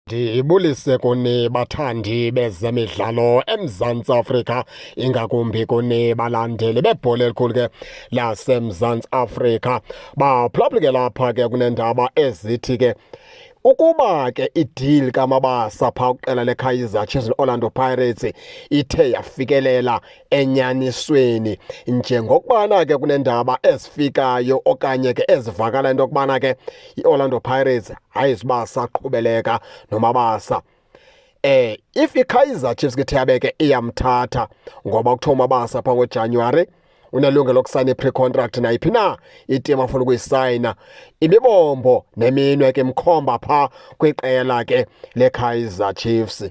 Ndibulise kuni bathandi bezemidlalo eMzantsi Afrika, ingakumbi kuni balandeli bebhola elikhulu ke laseMzantsi Afrika. Baphulaphuli ke lapha ke kuneendaba ezithi ke ukuba ke i-deal kaMabasa phaa kwiqela leKaizer Chiefs ne-Orlando Pirates ithe yafikelela enyanisweni, njengokubana ke kuneendaba ezifikayo okanye ke ezivakala into yokubana ke i-Orlando Pirates ayizuba saqhubeleka noMabasa. If iKaizer Chiefs ke ithe yabe ke iyamthatha, ngoba kuthiwa uMabasa phaa ngoJanuwari unelungelo lokusayina i-pre-contract nayiphi na iteam afuna ukuyisayina, imibombo neminwe ke imkhomba phaa kwiqela ke leKaizer Chiefs.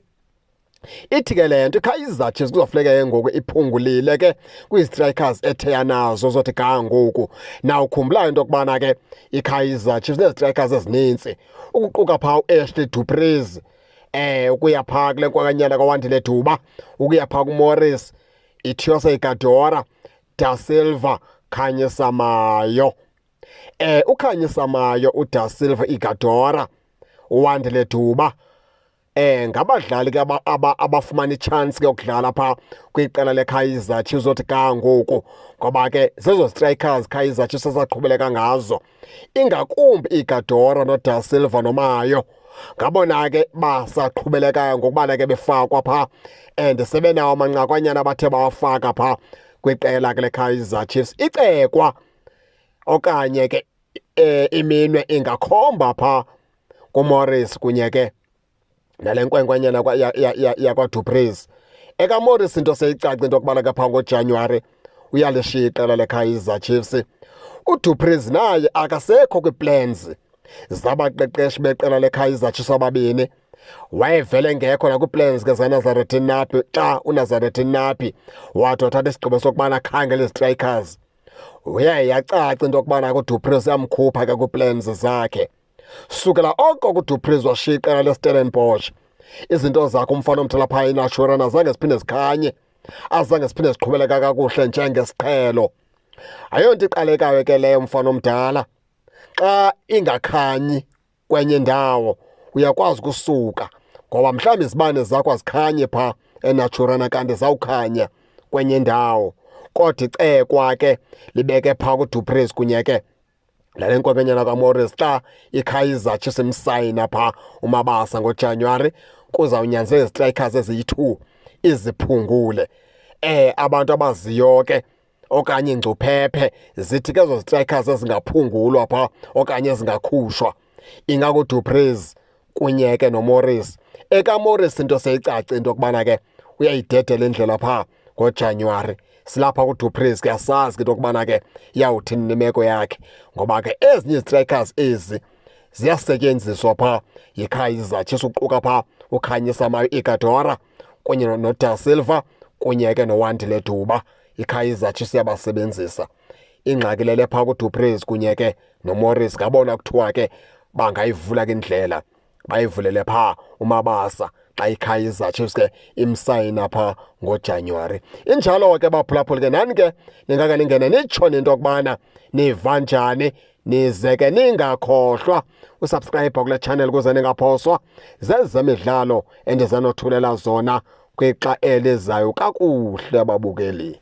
Ithi ke le nto iKaizer Chiefs kuzofuneka ke ngoku iphungulile ke kwii-strikers ethe yanazo zothi ga ngoku. Nawukhumbulayo into yokubana ke iKaizer Chiefs nee-strikers ezinintsi, ukuquka phaa uAshley Du Preez, ukuya phaa kule nkwakanyana kaWandile Duba, ukuya phaa kuMorris, Etiosa Ighodaro, Da Silva, Khanyisa Mayo. UKhanyisa Mayo, uDa Silva, Ighodaro, uWandile Duba, ngabadlali ke abafumana ichance ke yokudlala phaa kwiqela leKaizer Chiefs othi ga ngoku, ngoba ke zezo strikers Kaizer Chiefs esaqhubeleka ngazo, ingakumbi iGhodaro noDa Silva noMayo. Ngabona ke basaqhubelekayo ngokubana ke befakwa phaa and sebenawo amanqakwanyana abathe bawafaka phaa kwiqela ke leKaizer Chiefs. Icekwa okanye ke iminwe ingakhomba phaa kuMorris kunye ke nale nkwenkwenyana yakwaDu Preez. EkaMorris into seyicace into yokubana ke phaa ngoJanuwari uyalishiya iqela leKaizer Chiefs. UDu Preez naye akasekho kwii-plans zabaqeqeshi beqela leKaizer Chiefs ababini. Wayevele ngekho nakwii-plans ke zikaNasreddine Nabi xa uNasreddine Nabi wathi wathatha isigqibo sokubana akhangele izi-strikers. Uye yacaca into yokubana uDu Preez uyamkhupha ke kwii-plans zakhe. Sukela oko kuDu Preez washiya iqela leStellenbosch, izinto zakhe umfana omdala phaa eNaturena azange ziphinde zikhanye, azange ziphinde ziqhubeleka kakuhle njengesiqhelo. Ayonto iqalekayo ke leyo, mfana omdala. Xa ingakhanyi kwenye indawo uyakwazi ukusuka, ngoba mhlawumbi izibane zakho azikhanyi phaa eNaturena kanti zawukhanya kwenye indawo. Kodwa icekwa ke libeke phaa kuDu Preez kunye ke nale nkwenkwenyana kaMorris. Xa iKaizer Chiefs imsayina phaa uMabasa ngoJanuwari, kuzawunyanzeleka izi-strikers eziyi-2 iziphungule. Abantu abaziyo ke okanye ingcuphephe zithi ke ezo strikers ezingaphungulwa phaa okanye ezingakhushwa ingakuDu Preez kunye ke noMorris. EkaMorris into seyicace into yokubana ke uyayidedela indlela phaa ngoJanuwari. Silapha kuDu Preez ke asazi ke into yokubana ke iyawuthini imeko yakhe, ngoba ke ezinye izi-strikers ezi ziyasetyenziswa phaa yiKaizer Chiefs, uquka phaa uKhanyisa Mayo, Ighodaro kunye noDa Silva kunye ke noWandile Duba. iKaizer Chiefs iyabasebenzisa. Ingxaki lele phaa kuDu Preez kunye ke noMorris, ngabona kuthiwa ke bangayivula ke indlela bayivulele phaa uMabasa xa iKaizer Chiefs ke imsayina phaa ngoJanuwari. Injalo ke baphulaphuli ke, nani ke ningake ningene nitsho into yokubana niva njani, nize ke ningakhohlwa usubscribe kule channel ukuze ningaphoswa zezemidlalo endizanothulela zona kwixa elizayo. Kakuhle babukeli.